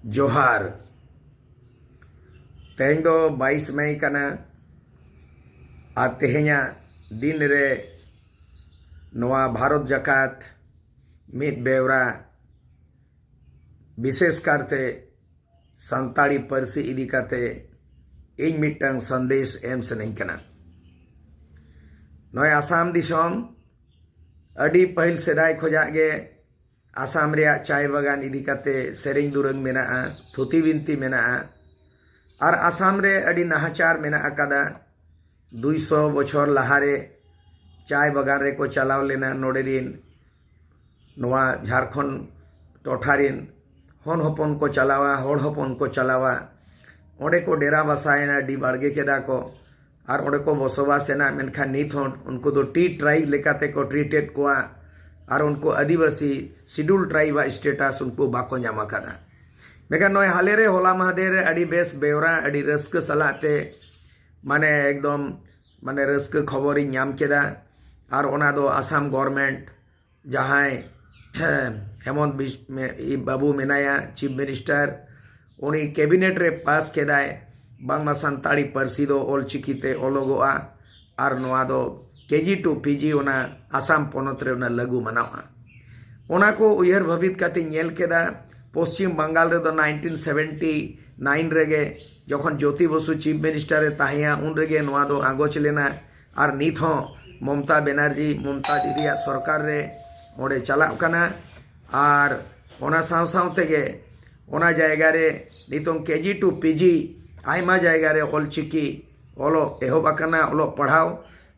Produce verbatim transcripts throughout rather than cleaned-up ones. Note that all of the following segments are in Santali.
ᱡᱚᱦᱟᱨ᱾ ᱛᱮᱦᱮᱧ ᱫᱚ ᱵᱟᱭᱤᱥ ᱢᱮᱭ ᱠᱟᱱᱟ᱾ ᱟᱨ ᱛᱮᱦᱮᱧᱟᱜ ᱫᱤᱱ ᱨᱮ ᱱᱚᱣᱟ ᱵᱷᱟᱨᱚᱛ ᱡᱟᱠᱟᱛ ᱢᱤᱫ ᱵᱮᱣᱨᱟ, ᱵᱤᱥᱮᱥ ᱠᱟᱨᱛᱮ ᱥᱟᱱᱛᱟᱲᱤ ᱯᱟᱹᱨᱥᱤ ᱤᱫᱤ ᱠᱟᱛᱮ ᱤᱧ ᱢᱤᱫᱴᱟᱝ ᱥᱟᱸᱫᱮᱥ ᱮᱢ ᱥᱟᱱᱟᱧ ᱠᱟᱱᱟ᱾ ᱱᱚᱜᱼᱚᱭ ᱟᱥᱟᱢ ᱫᱤᱥᱚᱢ ᱟᱹᱰᱤ ᱯᱟᱹᱦᱤᱞ ᱥᱮᱫᱟᱭ ᱠᱷᱚᱱᱟᱜ ᱜᱮ ᱟᱥᱟᱢ ᱨᱮᱭᱟᱜ ᱪᱟᱭ ᱵᱟᱜᱟᱱ ᱤᱫᱤ ᱠᱟᱛᱮ ᱥᱮᱨᱮᱧ ᱫᱩᱨᱟᱹᱝ ᱢᱮᱱᱟᱜᱼᱟ, ᱛᱷᱩᱛᱤ ᱵᱤᱱᱛᱤ ᱢᱮᱱᱟᱜᱼᱟ᱾ ᱟᱨ ᱟᱥᱟᱢ ᱨᱮ ᱟᱹᱰᱤ ᱱᱟᱦᱟᱪᱟᱨ ᱢᱮᱱᱟᱜ ᱟᱠᱟᱫᱟ᱾ ᱫᱩᱭᱥᱚ ᱵᱚᱪᱷᱚᱨ ᱞᱟᱦᱟᱨᱮ ᱪᱟᱭ ᱵᱟᱜᱟᱱ ᱨᱮᱠᱚ ᱪᱟᱞᱟᱣ ᱞᱮᱱᱟ ᱱᱚᱰᱮ ᱨᱤᱱ, ᱱᱚᱣᱟ ᱡᱷᱟᱲᱠᱷᱚᱸᱰ ᱴᱚᱴᱷᱟ ᱨᱤᱱ ᱦᱚᱱ ᱦᱚᱯᱚᱱ ᱠᱚ ᱪᱟᱞᱟᱣᱟ, ᱦᱚᱲ ᱦᱚᱯᱚᱱ ᱠᱚ ᱪᱟᱞᱟᱣᱟ᱾ ᱚᱸᱰᱮ ᱠᱚ ᱰᱮᱨᱟ ᱵᱟᱥᱟᱭᱮᱱᱟ, ᱰᱤ ᱵᱟᱲᱜᱮ ᱠᱮᱫᱟ ᱠᱚ᱾ ᱟᱨ ᱚᱸᱰᱮ ᱠᱚ ᱵᱚᱥᱚᱵᱟᱥ ᱮᱱᱟ, ᱢᱮᱱᱠᱷᱟᱱ ᱱᱤᱛ ᱦᱚᱸ ᱩᱱᱠᱩ ᱫᱚ ᱴᱤ ᱴᱨᱟᱭᱤᱵᱽ ᱞᱮᱠᱟᱛᱮ ᱠᱚ ᱴᱨᱤᱴᱮᱰ ᱠᱚᱣᱟ᱾ ᱟᱨ ᱩᱱᱠᱩ ᱟᱹᱫᱤᱵᱟᱹᱥᱤ ᱥᱤᱰᱩᱞ ᱴᱨᱟᱭᱤᱵᱽ ᱟᱜ ᱥᱴᱮᱴᱟᱥ ᱩᱱᱠᱩ ᱵᱟᱠᱚ ᱧᱟᱢ ᱟᱠᱟᱫᱟ᱾ ᱢᱮᱱᱠᱷᱟᱱ ᱱᱚᱜᱼᱚᱭ ᱦᱟᱞᱮ ᱨᱮ ᱦᱚᱞᱟ ᱢᱟᱦᱫᱮᱨ ᱨᱮ ᱟᱹᱰᱤ ᱵᱮᱥ ᱵᱮᱣᱨᱟ, ᱟᱹᱰᱤ ᱨᱟᱹᱥᱠᱟᱹ ᱥᱟᱞᱟᱜ ᱛᱮ, ᱢᱟᱱᱮ ᱮᱠᱫᱚᱢ, ᱢᱟᱱᱮ ᱨᱟᱹᱥᱠᱟᱹ ᱠᱷᱚᱵᱚᱨᱤᱧ ᱧᱟᱢ ᱠᱮᱫᱟ᱾ ᱟᱨ ᱚᱱᱟ ᱫᱚ ᱟᱥᱟᱢ ᱜᱚᱨᱢᱮᱱᱴ, ᱡᱟᱦᱟᱸᱭ ᱦᱮᱢᱚᱱᱛ ᱵᱤᱥ-, ᱢᱮ-, ᱤ-, ᱵᱟᱹᱵᱩ ᱢᱮᱱᱟᱭᱟ, ᱪᱤᱯ ᱢᱤᱱᱤᱥᱴᱟᱨ, ᱩᱱᱤ ᱠᱮᱵᱤᱱᱮᱴ ᱨᱮ ᱯᱟᱥ ᱠᱮᱫᱟᱭ, ᱵᱟᱝᱢᱟ ᱥᱟᱱᱛᱟᱲᱤ ᱯᱟᱹᱨᱥᱤ ᱫᱚ ᱚᱞ ᱪᱤᱠᱤ ᱛᱮ ᱚᱞᱚᱜᱚᱜᱼᱟ᱾ ᱟᱨ ᱱᱚᱣᱟ ᱫᱚ ᱠᱮᱡᱤ ᱴᱩ ᱯᱤᱡᱤ ᱚᱱᱟ ᱟᱥᱟᱢ ᱯᱚᱱᱚᱛ ᱨᱮ ᱚᱱᱟ ᱞᱟᱹᱜᱩ ᱢᱟᱱᱟᱣᱜᱼᱟ᱾ ᱚᱱᱟ ᱠᱚ ᱩᱭᱦᱟᱹᱨ ᱵᱷᱟᱹᱵᱤᱛ ᱠᱟᱛᱮᱧ ᱧᱮᱞ ᱠᱮᱫᱟ, ᱯᱚᱥᱪᱤᱢ ᱵᱟᱝᱜᱟᱞ ᱨᱮᱫᱚ ᱱᱟᱭᱤᱱᱴᱤᱱ ᱥᱮᱵᱷᱮᱱᱴᱤ ᱱᱟᱭᱤᱱ ᱨᱮᱜᱮ, ᱡᱚᱠᱷᱚᱱ ᱡᱳᱛᱤ ᱵᱚᱥᱩ ᱪᱤᱯ ᱢᱤᱱᱤᱥᱴᱟᱨ ᱮ ᱛᱟᱦᱮᱸᱭᱟ, ᱩᱱ ᱨᱮᱜᱮ ᱱᱚᱣᱟ ᱫᱚ ᱟᱸᱜᱚᱪ ᱞᱮᱱᱟ᱾ ᱟᱨ ᱱᱤᱛ ᱦᱚᱸ ᱢᱚᱢᱛᱟ ᱵᱮᱱᱟᱨᱡᱤ, ᱢᱚᱢᱛᱟ ᱫᱤᱫᱤᱭᱟᱜ ᱥᱚᱨᱠᱟᱨ ᱨᱮ ᱚᱸᱰᱮ ᱪᱟᱞᱟᱜ ᱠᱟᱱᱟ᱾ ᱟᱨ ᱚᱱᱟ ᱥᱟᱶ ᱥᱟᱶ ᱛᱮᱜᱮ ᱚᱱᱟ ᱡᱟᱭᱜᱟ ᱨᱮ ᱱᱤᱛᱚᱝ ᱠᱮᱡᱤ ᱴᱩ ᱯᱤᱡᱤ ᱟᱭᱢᱟ ᱡᱟᱭᱜᱟ ᱨᱮ ᱚᱞᱪᱤᱠᱤ ᱚᱞᱚᱜ ᱮᱦᱚᱵ ᱟᱠᱟᱱᱟ, ᱚᱞᱚᱜ ᱯᱟᱲᱦᱟᱣ᱾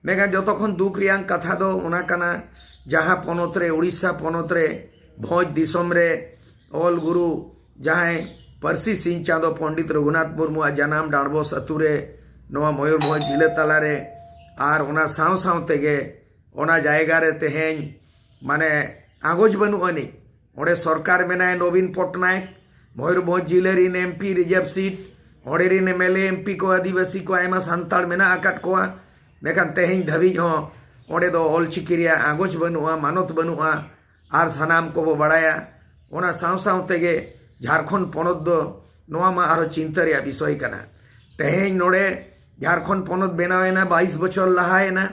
ᱢᱮᱱᱠᱷᱟᱱ ᱡᱚᱛᱚ ᱠᱷᱚᱱ ᱫᱩᱠ ᱨᱮᱭᱟᱜ ᱠᱟᱛᱷᱟ ᱫᱚ ᱚᱱᱟ ᱠᱟᱱᱟ, ᱡᱟᱦᱟᱸ ᱯᱚᱱᱚᱛ ᱨᱮ, ᱩᱲᱤᱥᱥᱟ ᱯᱚᱱᱚᱛ ᱨᱮ, ᱵᱷᱚᱸᱡᱽ ᱫᱤᱥᱚᱢ ᱨᱮ ᱚᱞ ᱜᱩᱨᱩ ᱡᱟᱦᱟᱸᱭ ᱯᱟᱹᱨᱥᱤ ᱥᱤᱧ ᱪᱟᱸᱫᱚ ᱯᱚᱱᱰᱤᱛ ᱨᱚᱜᱷᱩᱱᱟᱛᱷ ᱢᱩᱨᱢᱩᱣᱟᱜ ᱡᱟᱱᱟᱢ ᱰᱟᱸᱰᱵᱚᱥ ᱟᱹᱛᱩ ᱨᱮ, ᱱᱚᱣᱟ ᱢᱚᱭᱩᱨᱵᱷᱚᱸᱡᱽ ᱡᱤᱞᱟᱹ ᱛᱟᱞᱟ ᱨᱮ, ᱟᱨ ᱚᱱᱟ ᱥᱟᱶ ᱥᱟᱶ ᱛᱮᱜᱮ ᱚᱱᱟ ᱡᱟᱭᱜᱟ ᱨᱮ ᱛᱮᱦᱮᱧ ᱢᱟᱱᱮ ᱟᱸᱜᱚᱪ ᱵᱟᱹᱱᱩᱜ ᱟᱹᱱᱤᱡ᱾ ᱚᱸᱰᱮ ᱥᱚᱨᱠᱟᱨ ᱢᱮᱱᱟᱭ ᱱᱚᱵᱤᱱ ᱯᱚᱴᱱᱟᱭᱮᱠ, ᱢᱚᱭᱩᱨᱵᱷᱚᱸᱡᱽ ᱡᱤᱞᱟᱹ ᱨᱤᱱ ᱮᱢᱯᱤ ᱨᱤᱡᱟᱨᱵᱷ ᱥᱤᱴ, ᱚᱸᱰᱮ ᱨᱤᱱ ᱮᱢᱮᱞᱮ ᱮᱢᱯᱤ ᱠᱚ ᱟᱹᱫᱤᱵᱟᱹᱥᱤ ᱠᱚ ᱟᱭᱢᱟ ᱥᱟᱱᱛᱟᱲ ᱢᱮᱱᱟᱜ ᱟᱠᱟᱫ ᱠᱚᱣᱟ᱾ ᱢᱮᱱᱠᱷᱟᱱ ᱛᱮᱦᱮᱧ ᱫᱷᱟᱹᱵᱤᱡ ᱦᱚᱸ ᱚᱸᱰᱮ ᱫᱚ ᱚᱞᱪᱤᱠᱤ ᱨᱮᱭᱟᱜ ᱟᱸᱜᱚᱪ ᱵᱟᱹᱱᱩᱜᱼᱟ, ᱢᱟᱱᱚᱛ ᱵᱟᱹᱱᱩᱜᱼᱟ᱾ ᱟᱨ ᱥᱟᱱᱟᱢ ᱠᱚᱵᱚ ᱵᱟᱲᱟᱭᱟ, ᱚᱱᱟ ᱥᱟᱶ ᱥᱟᱶ ᱛᱮᱜᱮ ᱡᱷᱟᱲᱠᱷᱚᱸᱰ ᱯᱚᱱᱚᱛ ᱫᱚ, ᱱᱚᱣᱟ ᱢᱟ ᱟᱨᱚ ᱪᱤᱱᱛᱟᱹ ᱨᱮᱭᱟᱜ ᱵᱤᱥᱚᱭ ᱠᱟᱱᱟ᱾ ᱛᱮᱦᱮᱧ ᱱᱚᱰᱮ ᱡᱷᱟᱲᱠᱷᱚᱸᱰ ᱯᱚᱱᱚᱛ ᱵᱮᱱᱟᱣ ᱮᱱᱟ, ᱵᱟᱭᱤᱥ ᱵᱚᱪᱷᱚᱨ ᱞᱟᱦᱟᱭᱮᱱᱟ,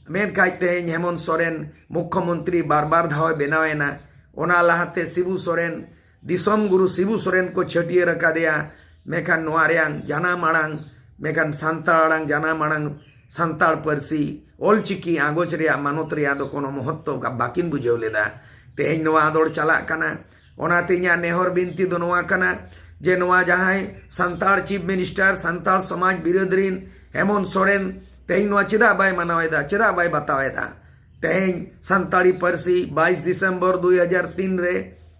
ᱢᱮᱱᱠᱷᱟᱱ ᱛᱮᱦᱮᱧ ᱦᱮᱢᱚᱱᱛ ᱥᱚᱨᱮᱱ ᱢᱩᱠᱠᱷᱚᱢᱚᱱᱛᱨᱤ ᱵᱟᱨ ᱵᱟᱨ ᱫᱷᱟᱣ ᱮ ᱵᱮᱱᱟᱣ ᱮᱱᱟ᱾ ᱚᱱᱟ ᱞᱟᱦᱟᱛᱮ ᱥᱤᱵᱩ ᱥᱚᱨᱮᱱ, ᱫᱤᱥᱚᱢ ᱜᱩᱨᱩ ᱥᱤᱵᱩ ᱥᱚᱨᱮᱱ ᱠᱚ ᱪᱷᱟᱹᱴᱭᱟᱹᱨ ᱟᱠᱟᱫᱮᱭᱟ᱾ ᱢᱮᱱᱠᱷᱟᱱ ᱱᱚᱣᱟ ᱨᱮᱭᱟᱝ ᱡᱟᱱᱟᱢ ᱟᱲᱟᱝ, ᱢᱮᱱᱠᱷᱟᱱ ᱥᱟᱱᱛᱟᱲ ᱟᱲᱟᱝ, ᱡᱟᱱᱟᱢ ᱟᱲᱟᱝ ᱥᱟᱱᱛᱟᱲ ᱯᱟᱹᱨᱥᱤ, ᱚᱞᱪᱤᱠᱤ ᱟᱸᱜᱚᱪ ᱨᱮᱭᱟᱜ ᱢᱟᱱᱚᱛ ᱨᱮᱭᱟᱜ ᱫᱚ ᱠᱳᱱᱳ ᱢᱚᱦᱚᱛᱛᱚ ᱵᱟᱹᱠᱤᱱ ᱵᱩᱡᱷᱟᱹᱣ ᱞᱮᱫᱟ᱾ ᱛᱮᱦᱮᱧ ᱱᱚᱣᱟ ᱟᱸᱫᱳᱲ ᱪᱟᱞᱟᱜ ᱠᱟᱱᱟ᱾ ᱚᱱᱟᱛᱮ ᱤᱧᱟᱹᱜ ᱱᱮᱦᱚᱨ ᱵᱤᱱᱛᱤ ᱫᱚ ᱱᱚᱣᱟ ᱠᱟᱱᱟ ᱡᱮ ᱱᱚᱣᱟ ᱡᱟᱦᱟᱸᱭ ᱥᱟᱱᱛᱟᱲ ᱪᱤᱯ ᱢᱤᱱᱤᱥᱴᱟᱨ, ᱥᱟᱱᱛᱟᱲ ᱥᱚᱢᱟᱡᱽ ᱵᱤᱨᱳᱫᱷ ᱨᱤᱱ ᱦᱮᱢᱚᱱᱛ ᱥᱚᱨᱮᱱ, ᱛᱮᱦᱮᱧ ᱱᱚᱣᱟ ᱪᱮᱫᱟᱜ ᱵᱟᱭ ᱢᱟᱱᱟᱣ ᱮᱫᱟ, ᱪᱮᱫᱟᱜ ᱵᱟᱭ ᱵᱟᱛᱟᱣ ᱮᱫᱟ? ᱛᱮᱦᱮᱧ ᱥᱟᱱᱛᱟᱲᱤ ᱯᱟᱹᱨᱥᱤ ᱵᱟᱭᱤᱥ ᱰᱤᱥᱮᱢᱵᱚᱨ ᱫᱩᱭ ᱦᱟᱡᱟᱨ ᱛᱤᱱ ᱨᱮ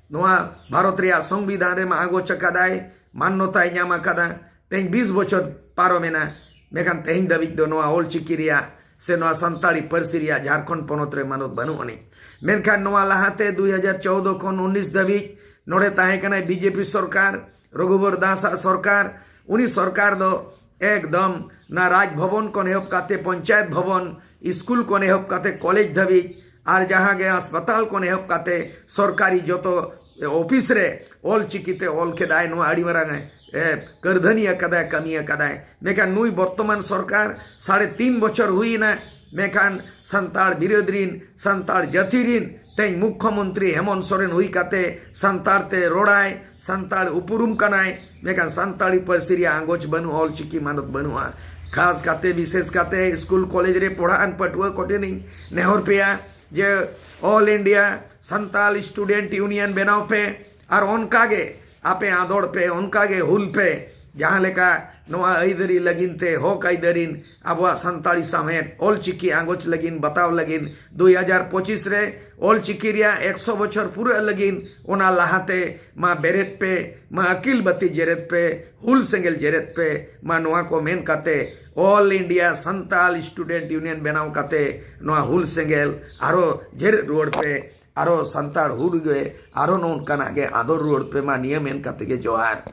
ᱱᱚᱣᱟ ᱵᱷᱟᱨᱚᱛ ᱨᱮᱭᱟᱜ ᱥᱚᱝᱵᱤᱫᱷᱟᱱ ᱨᱮ ᱢᱟ ᱟᱸᱜᱚᱪ ᱟᱠᱟᱫᱟᱭ, ᱢᱟᱱᱱᱚᱛᱟᱭ ᱧᱟᱢ ᱟᱠᱟᱫᱟ᱾ ᱛᱮᱦᱮᱧ ᱵᱤᱥ ᱵᱚᱪᱷᱚᱨ ᱯᱟᱨᱚᱢᱮᱱᱟ, ᱢᱮᱱᱠᱷᱟᱱ ᱛᱮᱦᱮᱧ ᱫᱷᱟᱹᱵᱤᱡ ᱫᱚ ᱱᱚᱣᱟ ᱚᱞᱪᱤᱠᱤ ᱨᱮᱭᱟᱜ ᱥᱮ ᱱᱚᱣᱟ ᱥᱟᱱᱛᱟᱲᱤ ᱯᱟᱹᱨᱥᱤ ᱨᱮᱭᱟᱜ ᱡᱷᱟᱲᱠᱷᱚᱸᱰ ᱯᱚᱱᱚᱛ ᱨᱮ ᱢᱟᱱᱚᱛ ᱵᱟᱹᱱᱩᱜ ᱟᱹᱱᱤᱡ᱾ ᱢᱮᱱᱠᱷᱟᱱ ᱱᱚᱣᱟ ᱞᱟᱦᱟᱛᱮ ᱫᱩᱭ ᱦᱟᱡᱟᱨ ᱪᱳᱣᱫᱚ ᱠᱷᱚᱱ ᱩᱱᱤᱥ ᱫᱷᱟᱹᱵᱤᱡ ᱱᱚᱰᱮ ᱛᱟᱦᱮᱸ ᱠᱟᱱᱟᱭ ᱵᱤᱡᱮᱯᱤ ᱥᱚᱨᱠᱟᱨ, ᱨᱚᱜᱷᱩᱵᱚᱨ ᱫᱟᱥ ᱟᱜ ᱥᱚᱨᱠᱟᱨ᱾ ᱩᱱᱤ ᱥᱚᱨᱠᱟᱨ ᱫᱚ ᱮᱠᱫᱚᱢ ᱱᱟ ᱨᱟᱡᱽ ᱵᱷᱚᱵᱚᱱ ᱠᱷᱚᱱ ᱮᱦᱚᱵ ᱠᱟᱛᱮ, ᱯᱚᱧᱪᱟᱭᱮᱛ ᱵᱷᱚᱵᱚᱱ, ᱥᱠᱩᱞ ᱠᱷᱚᱱ ᱮᱦᱚᱵ ᱠᱟᱛᱮ ᱠᱚᱞᱮᱡᱽ ᱫᱷᱟᱹᱵᱤᱡ, ᱟᱨ ᱡᱟᱦᱟᱸ ᱜᱮ ᱦᱟᱥᱯᱟᱛᱟᱞ ᱠᱷᱚᱱ ᱮᱦᱚᱵ ᱠᱟᱛᱮ ᱥᱚᱨᱠᱟᱨᱤ ᱡᱚᱛᱚ ᱚᱯᱷᱤᱥ ᱨᱮ ᱚᱞ ᱪᱤᱠᱤ ᱛᱮ ᱚᱞ ᱠᱮᱫᱟᱭ᱾ ᱱᱚᱣᱟ ᱟᱹᱰᱤ ᱢᱟᱨᱟᱝ ᱮ, ᱮ, ᱠᱟᱹᱨᱫᱷᱟᱹᱱᱤ ᱟᱠᱟᱫᱟᱭ, ᱠᱟᱹᱢᱤ ᱟᱠᱟᱫᱟᱭ᱾ ᱢᱮᱱᱠᱷᱟᱱ ᱱᱩᱭ ᱵᱚᱨᱛᱚᱢᱟᱱ ᱥᱚᱨᱠᱟᱨ ᱥᱟᱲᱮ ᱛᱤᱱ ᱵᱚᱪᱷᱚᱨ ᱦᱩᱭᱮᱱᱟ, ᱢᱮᱱᱠᱷᱟᱱ ᱥᱟᱱᱛᱟᱲ ᱵᱤᱨᱳᱫᱷ ᱨᱤᱱ, ᱥᱟᱱᱛᱟᱲ ᱡᱟᱹᱛᱤ ᱨᱤᱱ ᱛᱮᱦᱮᱧ ᱢᱩᱠᱠᱷᱚᱢᱚᱱᱛᱨᱤ ᱦᱮᱢᱚᱱᱛ ᱥᱚᱨᱮᱱ ᱦᱩᱭ ᱠᱟᱛᱮ ᱥᱟᱱᱛᱟᱲ ᱛᱮ ᱨᱚᱲᱟᱭ, ᱥᱟᱱᱛᱟᱲ ᱩᱯᱨᱩᱢ ᱠᱟᱱᱟᱭ, ᱢᱮᱱᱠᱷᱟᱱ ᱥᱟᱱᱛᱟᱲᱤ ᱯᱟᱹᱨᱥᱤ ᱨᱮᱭᱟᱜ ᱟᱸᱜᱚᱪ ᱵᱟᱹᱱᱩᱜᱼᱟ, ᱚᱞᱪᱤᱠᱤ ᱢᱟᱱᱚᱛ ᱵᱟᱹᱱᱩᱜᱼᱟ᱾ ᱠᱷᱟᱥ ᱠᱟᱛᱮ, ᱵᱤᱥᱮᱥ ᱠᱟᱛᱮ ᱥᱠᱩᱞ ᱠᱚᱞᱮᱡᱽ ᱨᱮ ᱯᱚᱲᱦᱟᱜ ᱟᱱ ᱯᱟᱹᱴᱷᱩᱣᱟᱹ ᱠᱚᱴᱷᱮᱱᱤᱧ ᱱᱮᱦᱚᱨ ᱯᱮᱭᱟ ᱡᱮ All India Santal Student Union ᱵᱮᱱᱟᱣ ᱯᱮ ᱟᱨ ᱚᱱᱠᱟ ᱜᱮ ᱟᱯᱮ ᱟᱸᱫᱳᱲ ᱯᱮ, ᱚᱱᱠᱟ ᱜᱮ ᱦᱩᱞ ᱯᱮ᱾ ᱡᱟᱦᱟᱸ ᱞᱮᱠᱟ ᱱᱚᱣᱟ ᱟᱹᱭᱫᱟᱹᱨᱤ ᱞᱟᱹᱜᱤᱫ ᱛᱮ, ᱦᱚᱠ ᱟᱹᱭᱫᱟᱹᱨᱤ, ᱟᱵᱚᱣᱟᱜ ᱥᱟᱱᱛᱟᱲᱤ ᱥᱟᱶᱦᱮᱫ ᱚᱞᱪᱤᱠᱤ ᱟᱸᱜᱚᱪ ᱞᱟᱹᱜᱤᱫ ᱵᱟᱛᱟᱣ ᱞᱟᱹᱜᱤᱫ ᱫᱩᱭ ᱦᱟᱡᱟᱨ ᱯᱚᱸᱪᱤᱥ ᱨᱮ ᱚᱞᱪᱤᱠᱤ ᱨᱮᱭᱟᱜ ᱮᱠᱥᱚ ᱵᱚᱪᱷᱚᱨ ᱯᱩᱨᱟᱹᱜ ᱞᱟᱹᱜᱤᱫ, ᱚᱱᱟ ᱞᱟᱦᱟᱛᱮ ᱢᱟ ᱵᱮᱨᱮᱫ ᱯᱮ, ᱢᱟ ᱟᱹᱠᱤᱞ ᱵᱟᱹᱛᱤ ᱡᱮᱨᱮᱫ ᱯᱮ, ᱦᱩᱞ ᱥᱮᱸᱜᱮᱞ ᱡᱮᱨᱮᱫ ᱯᱮ, ᱢᱟ ᱱᱚᱣᱟ ᱠᱚ ᱢᱮᱱ ᱠᱟᱛᱮ All India Santal Student Union ᱵᱮᱱᱟᱣ ᱠᱟᱛᱮ ᱱᱚᱣᱟ ᱦᱩᱞ ᱥᱮᱸᱜᱮᱞ ᱟᱨᱚ ᱡᱮᱨᱮᱫ ᱨᱩᱣᱟᱹᱲ ᱯᱮ, ᱟᱨᱚ ᱥᱟᱱᱛᱟᱲ ᱦᱩᱞ ᱜᱮ ᱟᱨᱚ ᱱᱚᱝᱠᱟᱱᱟᱜ ᱜᱮ ᱟᱸᱫᱳᱲ ᱨᱩᱣᱟᱹᱲ ᱯᱮ ᱢᱟ, ᱱᱤᱭᱟᱹ ᱢᱮᱱ ᱠᱟᱛᱮ ᱜᱮ ᱡᱚᱦᱟᱨ᱾